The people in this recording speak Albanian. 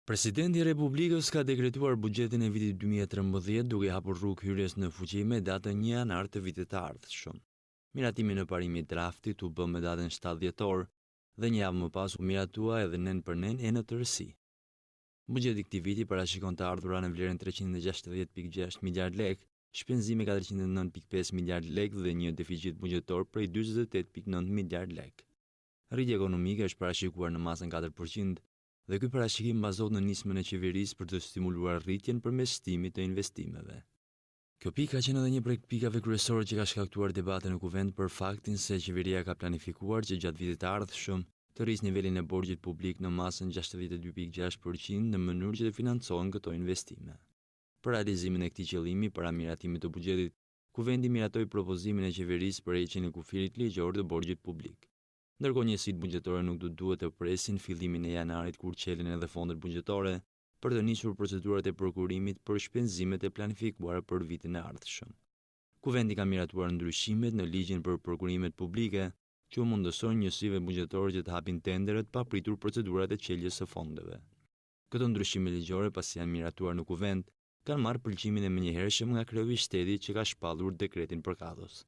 Presidenti i Republikës ka dekretuar buxhetin e vitit 2013 duke hapur rrugë hyrjes në fuqi me datën 1 janar të vitit të ardhshëm. Miratimi në parim i draftit u bë me datën 7 dhjetor dhe një javë më pas u miratua edhe nen për nen e në tërësi. Buxheti i këtij viti parashikon të ardhura në vlerën 360.6 miliard lekë, shpenzime 409.5 miliard lekë dhe një deficit buxhetor prej 48.9 miliard lekë. Rritja ekonomike është parashikuar në masën 4% dhe ky parashikim bazohet në nismën e qeverisë për të stimuluar rritjen përmes shtimit të investimeve. Kjo pikë ka qenë edhe një prej pikave kryesore që ka shkaktuar debate në kuvend për faktin se qeveria ka planifikuar që gjatë vitit të ardhshëm të rrisë nivelin e borxhit publik në masën 62.6% në mënyrë që të financohen këto investime. Për realizimin e këtij qëllimi, para miratimit të buxhetit, Kuvendi miratoi propozimin e qeverisë për heqjen e kufirit ligjor të borxhit publik. Ndërkohë njësitë buxhetore nuk do duhet të presin fillimin e janarit kur çelen edhe fondet buxhetore për të nisur procedurat e prokurimit për shpenzimet e planifikuara për vitin e ardhshëm. Kuvendi ka miratuar ndryshimet në ligjin për prokurimet publike që u mundësojnë njësive buxhetore që të hapin tenderët pa pritur procedurat e çeljes së fondeve. Këto ndryshime ligjore pasi janë miratuar në Kuvend, kanë marrë pëlqimin e menjëhershëm nga kreu i shtetit që ka shpallur dekretin përkatës.